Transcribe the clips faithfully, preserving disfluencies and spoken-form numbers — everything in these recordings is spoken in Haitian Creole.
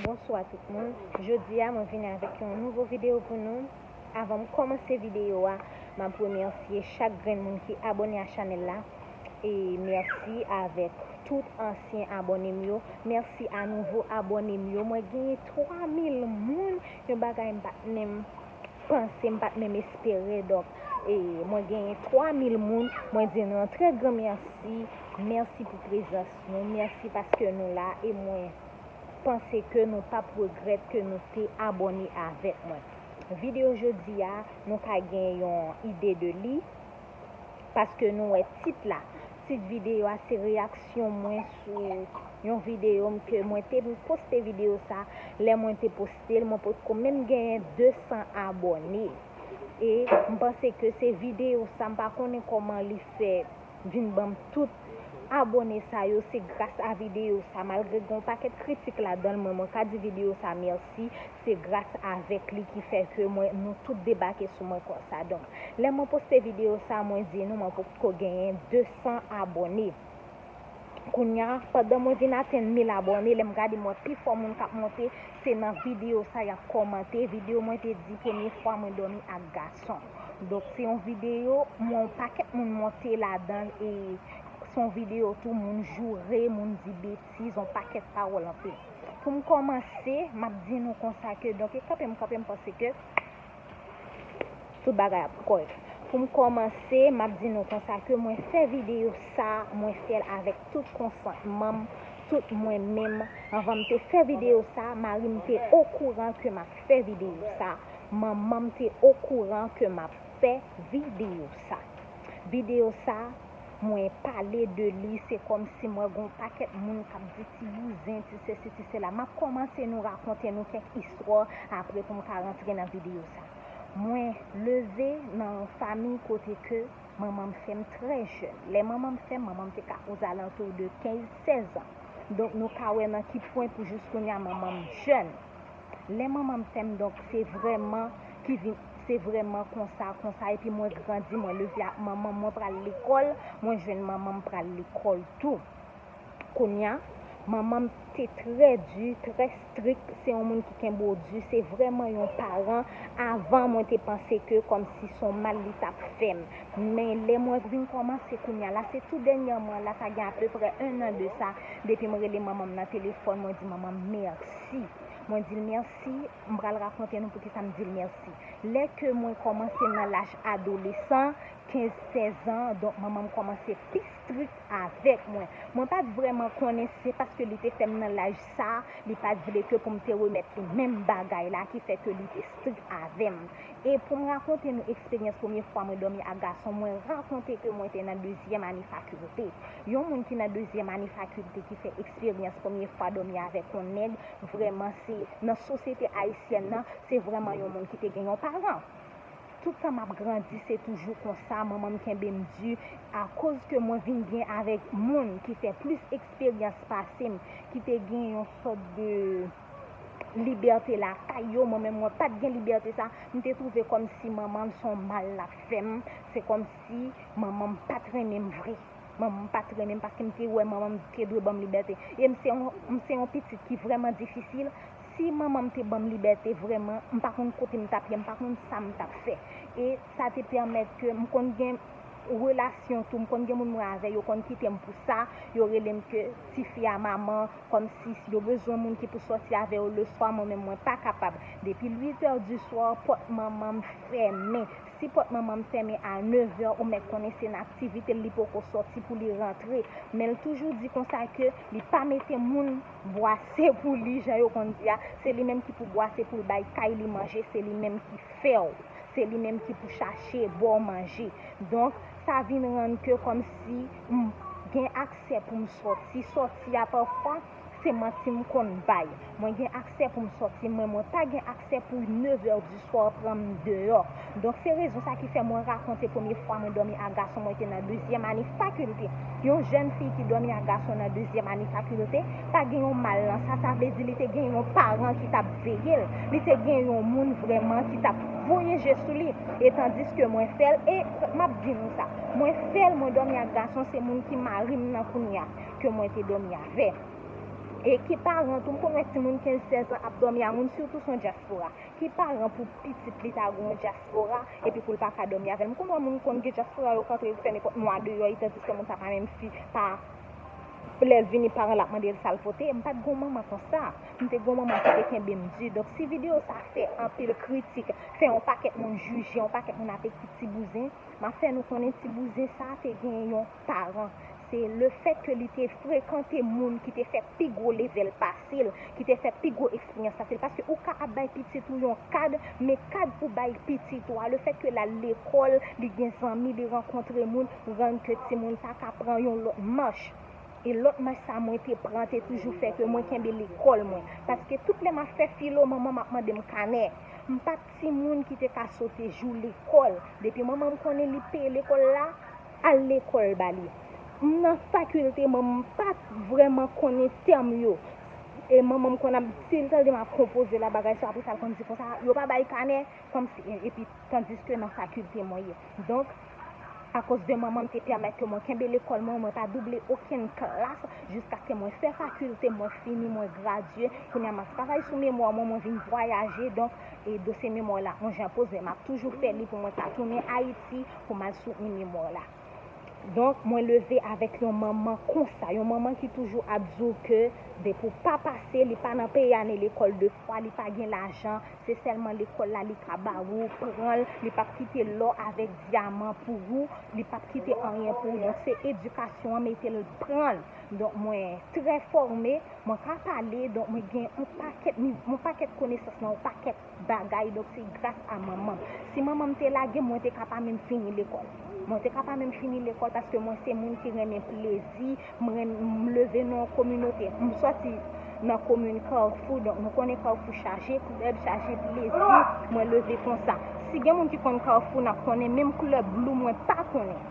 Bonswa tout moun. Jodi a, mwen vini avèk yon nouvo videyo pou nou. Avan m kòmanse videyo a, m ap remèsye chak grenn moun ki abòne a chanèl la. E mèsi avèk tout ansyen abòne m yo. Mèsi a nouvo abòne m yo. Mwen genyen twa mil moun, yon bagay m pa t menm panse, m pa t menm espere. Donk, e mwen genyen twa mil moun. Mwen di nou yon trè gran mèsi. Mèsi pou prezans nou. Mèsi paske nou la. E mwen panse ke nou p ap regrèt ke nou te abòne avèk mwen. Videyo jodi a, nou ka gen yon ide de li, paske nou wè tit la. Tit videyo a se reyaksyon mwen sou yon videyo m ke mwen te poste videyo sa. Lè mwen te poste l, mwen potko menm genyen de san abòne. E m panse ke se videyo sa, m pa konnen kòman li fè vin ban m tout abòne sa yo, se gras a videyo sa. Malgre gen yon pakèt kritik ladan l, mwen, mwen ka di videyo sa mèsi. Se gras avèk li ki fè ke mwen, nou tout debake sou mwen konsa. Donk, lè mwen poste videyo sa, mwen di nou, mwen potko genyen de san abòne. Kounye a, pandan mwen vin atenn mil abòne, lè m gade, mwen pi fò moun k ap monte, se nan videyo sa y ap kòmante. Videyo mwen te di premye fwa mwen dòmi ak gason. Donk, se yon videyo, mwen, yon pakèt moun monte ladan l, e se yon videyo tou, moun joure, moun di betiz, yon pakèt pawòl anpil. Pou m kòmanse, m ap di nou konsa ke, donk, e kanpe m, kanpe m panse ke tout bagay ap kòrèk. Pou m kòmanse, m ap di nou konsa ke mwen fè videyo sa, mwen fè l avèk tout konsantman m, tout mwen menm. Anvan m te fè videyo sa, mari m te okouran ke m ap fè videyo sa. Manman m te okouran ke m ap fè videyo sa. Videyo sa, mwen pale de li, se kòmsi mwen gen yon pakèt moun k ap di ti bouzen, ti sesi, ti sela. M ap kòmanse nou rakonte nou kèk istwa apre pou m ka rantre nan videyo sa. Mwen leve nan yon fanmi kote ke manman m fè m trè jèn. Lè manman m fè m, manman m te ka ozalantou de kenz, sèz an. Donk, nou ka wè nan ki pwen pou jis kounye a manman m jèn. Lè manman m fè m, donk, se vrèman ki vin, se vrèman konsa, konsa, epi mwen grandi, mwen leve ak manman m, mwen pral lekòl, mwen jwenn manman m pral lekòl tou. Kounye a, manman m te trè di, trè strik, se yon moun ki kenbe w di, se vrèman yon paran. Avan, mwen te panse ke kòmsi se yon mal li t ap fè m. Men lè mwen vin kòmanse kounye a, la se tou dènyèman, la sa gen apeprè en an de sa, depi m rele manman m nan telefòn, mwen di manman m mèsi. Mwen di l mèsi, m pral rakonte nou poukisa m di l mèsi. Lè ke mwen kòmanse nan laj adolesan, kenz, sèz an, donk manman m kòmanse pi strik avèk mwen. Mwen pa t vrèman konnen si se paske li te fè m nan laj sa, li pa t vle ke pou m te remèt li menm bagay la ki fè ke li te strik avè m. E pou m rakonte nou eksperyans premye fwa mwen dòmi ak gason, mwen rakonte ke mwen te nan dezyèm ane fakilte. Yon moun ki nan dezyèm ane fakilte ki fè eksperyans premye fwa dòmi avèk yon nèg, vrèman se nan sosyete ayisyèn nan, se vrèman yon moun ki te gen yon paran. Tout tan m ap grandi, se toujou konsa, manman m kenbe m di, akoz ke mwen vin gen avèk moun ki fè plis eksperyans pase m, ki te gen yon sòt de libète lakay yo, mwen menm mwen pa t gen libète sa, m te twouve kòmsi manman m se yon mal l ap fè m, se kòmsi manman m pa t renmen m vre. Manman m pa t renmen m paske m te wè manman m te dwe ban m libète. E m se yon, m se yon pitit ki vrèman difisil. Si manman m te ban m libète vrèman, m pa konn kote m t ap ye, m pa konn sa m t ap fè. E sa te pèmèt ke m konn gen relasyon tou, m konn gen moun mwen avè yo konn kite m pou sa, yo rele m ke tifi a manman, kòmsi si yo bezwen moun ki pou sòti avè yo leswa, mwen menm mwen pa kapab. Depi uit è di swa, pòt manman m fèmen. Si pòt manman m fèmen a nevè, ou mèt konnen se nan aktivite l, li poko sòti pou li rantre. Men l toujou di konsa ke li pa mete moun bwase pou li, jan yo konn di a. Se li menm ki pou bwase pou l bay kay li manje, se li menm ki fè w. Se li menm ki pou chache ba w manje. Donk, sa vin rann ke kòmsi m gen aksè pou m sòti. Sòti a pafwa, se manti m konn bay. Mwen gen aksè pou m sòti, men mwen pa gen aksè pou nevè di swa pran m deyò. Donk, se rezon sa ki fè mwen rakonte premye fwa mwen dòmi ak gason, mwen te nan dezyèm ane fakilte. Yon jèn fi ki dòmi ak gason nan dezyèm ane fakilte, pa gen yon mal nan sa, sa vle di li te gen yon paran ki t ap veye l. Li te gen yon moun vrèman ki t ap voye je sou li. E tandiske mwen fè l, e m ap di nou sa, mwen fè l, mwen dòmi ak gason, se moun ki mari m nan kounye a, ke mwen te dòmi avè. E ki paran tou, m konn wè timoun kenz sèz an ap dòmi a moun, sitou se yon dyaspora. Ki paran pou pitit li ta gen yon dyaspora, epi pou l pa ka dòmi avè l? M konn wè moun konn gen dyaspora, yo ka antre fè nenpòt nwa deyò, e tandiske moun sa pa menm fi, pa lè l vini, paran l ap mande l sa l pote. M pa t gen yon manman konsa. M te gen yon manman ki te kenbe m di. Donk, si videyo sa fè anpil kritik, fè yon pakèt moun jije, yon pakèt moun ap ekri ti bouzen, m ap fè nou konnen ti bouzen sa te gen yon paran. Se lefètke li te frekante moun ki te fè pi gwo level pase l, ki te fè pi gwo eksperyans pase l. Paske ou ka ap bay pitit ou yon kad, men kad pou bay pitit ou a, lefètke l al lekòl, li gen zanmi, li rankontre moun, rann ke timoun sa ka pran yon lòt mach. E lòt mach sa mwen te pran te toujou fè ke mwen kenbe lekòl mwen. Paske tout lè m ap fè filo, manman m ap mande m kanè. M pa t timoun ki te ka sote jou lekòl. Depi manman m konnen li peye lekòl la, al lekòl ba li. M nan fakilte, men m pa t vrèman konnen tèm yo. E manman m konn ap, si l tande m ap konpoze la, bagay sa, apre sa l konn di konsa, yo pa bay kanè, kòmsi, e- epi, tandiske nan fakilte mwen ye. Donk, akoz de manman m te pèmèt ke mwen kenbe lekòl mwen, mwen pa double okenn klas, jiskaske mwen fè fakilte, mwen fini, mwen gradye. Kounye a, m ap travay sou memwa mwen, mwen vin vwayaje, donk, e dosye memwa la, yon jan poze, m ap toujou fè li pou mwen ka tounen Ayiti, pou m al soutni memwa la. Donk, mwen leve avèk yon manman konsa, yon manman ki toujou ap di w ke depi w pa pase, li pa nan peyi a, ni lekòl de fwa, li pa gen lajan, se sèlman lekòl la li ka ba ou, pran l, li p ap kite lò avèk dyaman pou ou, li p ap kite anyen pou ou. Donk, se edikasyon an mete l pran l. Donk, mwen trè fòme, mwen ka pale, donk, mwen gen yon pakèt, yon pakèt konesans nan yon pakèt bagay, donk se gras a manman m. Si manman m te lage m, mwen te ka pa menm fini lekòl. Mwen te ka pa menm fini lekòl paske mwen se moun ki renmen plezi, m renmen, m leve nan yon kominote. M sòti nan komin Kafou, donk nou konnen Kafou chaje klèb, chaje plezi, mwen leve konsa. Si gen moun ki konn Kafou, n ap konnen menm klèb Blue, mwen pa konnen.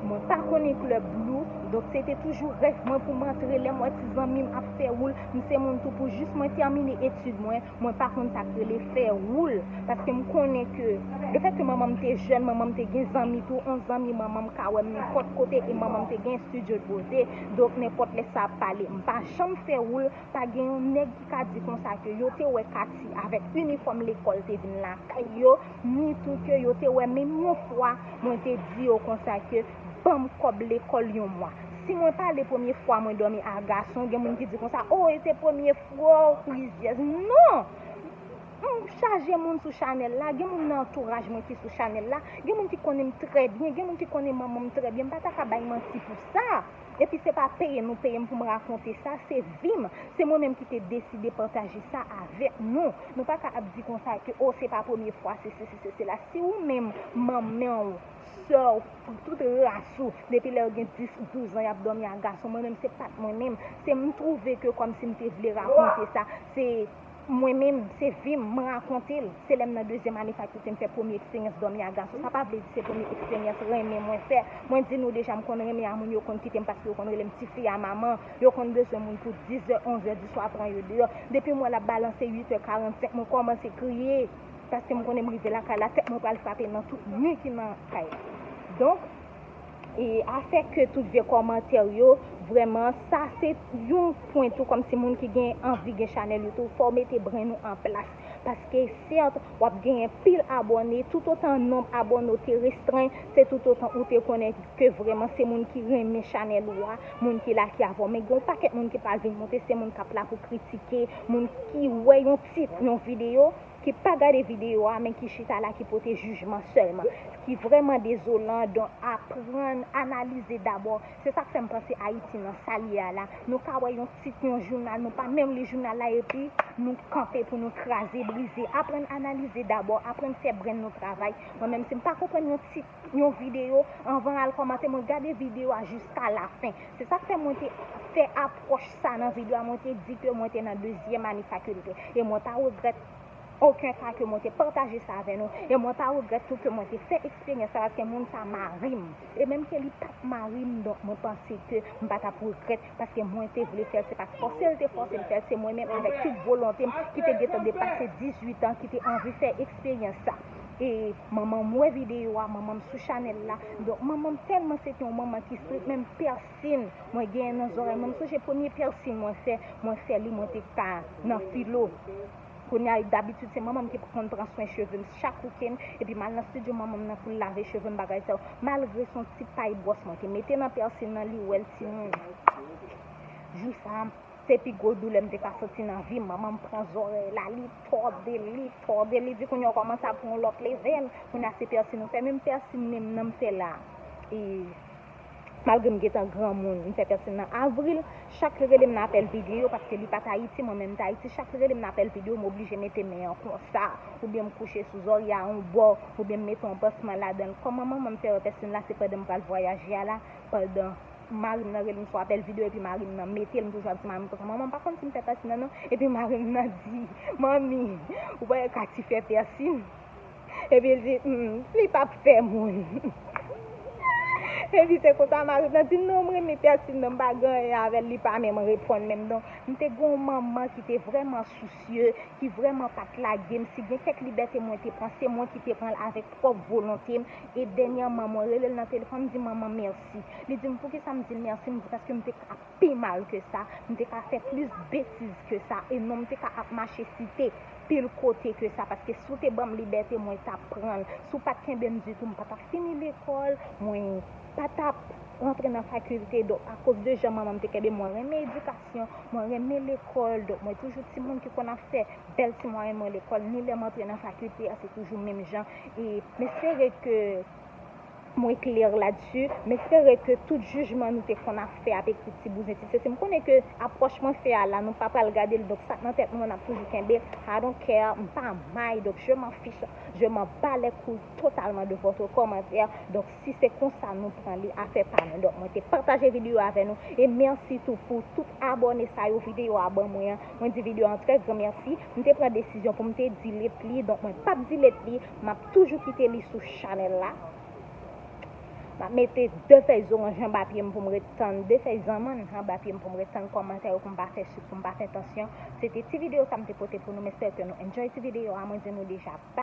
Mwen pa konnen klèb Blue, donk se te toujou rèv mwen pou m antre lè m wè ti zanmi m ap fè woul. M se moun tou pou jis mwen tèmine etid mwen, mwen pa konn sa k rele fè woul. Paske m konnen ke lefètke manman m te jèn, manman m te gen zanmi tou, yon zanmi manman m ka wè m nenpòt kote e manman m te gen estidyo de bote. Donk nenpòt lè sa ap pale. M pa janm fè woul, pa gen yon nèg ki ka di konsa ke yo te wè Katy avèk inifòm lekòl te vin lakay yo, ni tou ke yo te wè menm yon fwa mwen te di yo konsa ke ban m kòb lekòl yon mwa. Si mwen pale premye fwa mwen dòmi a gason, gen moun ki di konsa, o, e se premye fwa w rizyèz. Non! M chaje moun sou chanèl la, gen moun nan antouraj mwen ki sou chanèl la, gen moun ki konnen m trè byen, gen moun ki konnen manman m trè byen, m pa ta ka bay manti pou sa. Epi se pa peye nou peye m pou m rakonte sa, se vi m. Se mwen menm ki te deside pataje sa avèk nou. Nou pa ka ap di konsa ke, o, se pa premye fwa, se sesi, se sela. Si ou menm, manman w, sè w, tout ras ou, depi lè yo gen dis, douz an, y ap dòmi ak gason, mwen menm, se pa t mwen menm. Se m twouve ke kòmsi m te vle rakonte sa. Se mwen menm, se vi m, m rakonte l. Se lè m nan dezyèm ane fakilte m fè premye eksperyans dòmi ak gason. Sa pa vle di se premye eksperyans renmen mwen fè. Mwen di nou deja, m konn renmen a moun, yo konn kite m paske yo konn rele m tifi a manman. Yo konn bezwen moun pou diz è, onz è di swa, pran yo deyò. Depi m wè l ap balanse uit è karannsenk, mwen kòmanse kriye. Paske m konnen m rive lakay la, tèt mwen pral frape nan tout mi ki nan kay la. Donk, e afè ke tout vye kòmantè yo, vrèman, sa se yon pwen tou, kòmsi moun ki gen anvi gen chanèl YouTube, fò w mete brenn ou an plas. Paske, sèt, w ap genyen pil abòne, toutotan nonb abòne w te restren, se toutotan ou te konnen ke vrèman se moun ki renmen chanèl ou a, moun ki la ki avè w. Men gen yon pakèt moun ki pral vin monte, se moun k ap la pou kritike, moun ki wè yon tit, yon videyo, ki pa gade videyo a, men ki chita la, ki pote jijman sèlman, ki vrèman dezolan. Donk, aprann analize dabò. Se sa k fè m panse Ayiti nan sa l ye a la. Nou ka wè yon tit, yon jounal, nou pa menm li jounal la, epi nou kanpe pou nou kraze, brize. Aprann analize dabò, aprann fè brenn nou travay. Mwen menm, si m pa konprann yon tit, yon videyo, anvan al kòmante, mwen gade videyo a jiska lafen. Se sa k fè mwen te fè apwòch sa nan videyo a, mwen te di ke mwen te nan dezyèm ane fakilte. E mwen pa regrèt okenn ka ke mwen te pataje sa avè nou. E mwen pa regrèt tou ke mwen te fè eksperyans sa, paske moun sa mari m. E menm ke li pa t mari m, donk mwen panse ke m pa t ap regrèt, paske mwen te vle fè l, se pa t fòse l te fòse m fè l, se mwen menm avèk tout volonte m ki te gentan depase dizuit an, ki te anvi fè eksperyans sa. E manman m wè videyo a, manman m sou chanèl la. Donk, manman m tèlman se te yon manman ki strikt, menm pèsin mwen genyen nan zòrèy mwen. M sonje premye pèsin mwen fè, mwen fè li, mwen te ka nan filo. Kounye a, dabitid, se manman m ki konn pran swen cheve m chak wikenn, epi m al nan estidyo manman m nan pou l lave cheve m, bagay sa yo. Malgre se yon ti pay bwòs mwen te mete nan pèsin nan, li wè l timoun. Jou sa a, se pi gwo doulè m te ka santi nan vi m. Manman m pran zòrèy la, li tòde l, li tòde l, li di, "Kounye a w kòmanse ap pran yon lòt level, kounye a se pèsin ou fè." Menm pèsin menm nan m fè la. E malgre m gentan granmoun, m fè pèsin nan avril, chak li rele m nan apèl videyo, paske li pa t Ayiti, mwen menm m t Ayiti, chak li rele m nan apèl videyo, m oblije mete men an konsa, oubyen m kouche sou zòrye a yon bò, oubyen m mete yon pansman ladan l. Kòman manman m fè wè pèsin la, se pandan m pral vwayaje a la, pandan mari m nan rele m sou apèl videyo, epi mari m nan mete l, m toujou ap di mari m konsa, "Manman, m pa konn si m fè pèsin nan non." Epi mari m nan di, "Manmi, ou pa wè Katy fè pèsin?" Epi l di, "Hmm, li p ap fè moun." Epi se konsa mari m nan di, "Non, m renmen pèsin nan, m pa gen anyen avè l, li pa menm reponn menm." Donk, m te gen yon manman ki te vrèman sousye, ki vrèman pa t lage m. Si gen kèk libète mwen te pran, se mwen ki te pran l avèk pwòp volonte m. E dènyèman, mwen rele l nan telefòn, m di, "Manman, mèsi." Li di m, "Poukisa?" M di l, "Mèsi." M di, "Paske m te ka pi mal ke sa. M te ka fè plis betiz ke sa. E non, m te ka ap mache site pil kote ke sa. Paske si w te ban m libète, mwen t ap pran l. Si w pa t kenbe m ditou, m pa t ap fini lekòl. Mwen pa t ap rantre nan fakilte." Donk, akoz de jan manman m te kenbe m, mwen renmen edikasyon, mwen renmen lekòl. Donk, mwen toujou timoun ki konn ap fè bèl ti mwayen mwen lekòl. Ni lè m antre nan fakilte a, se toujou menm jan. E m espere ke mwen klè ladsi. M espere ke tout jijman nou te konn ap fè ap ekri ti bouzen ti sesi. M konnen ke apwòch mwen fè a la, nou pa pral gade l. Donk, sa k nan tèt nou an, n ap toujou kenbe. I don't care, m pa may, donk, je m'en fiche, je m'en bats les couilles totalement de votre commentaire. Donk, si se konsa nou pran li, afè pa nou. Donk, mwen te pataje videyo avè nou. E mèsi tou pou tout abòne sa yo videyo a ban mwen an. Mwen di videyo an trè gran mèsi. M te pran desizyon pou m te delete li. Donk, mwen p ap delete li. M ap toujou kite li sou chanèl la. M ap mete de fèy zoranj anba pye m pou m ret tann, de fèy zanmann anba pye m pou m ret tann kòmantè yo, pou m pa fè sik, pou m pa fè tansyon. Se te ti videyo sa m te pote pou nou. M espere ke nou enjoy ti videyo a. Mwen di nou deja,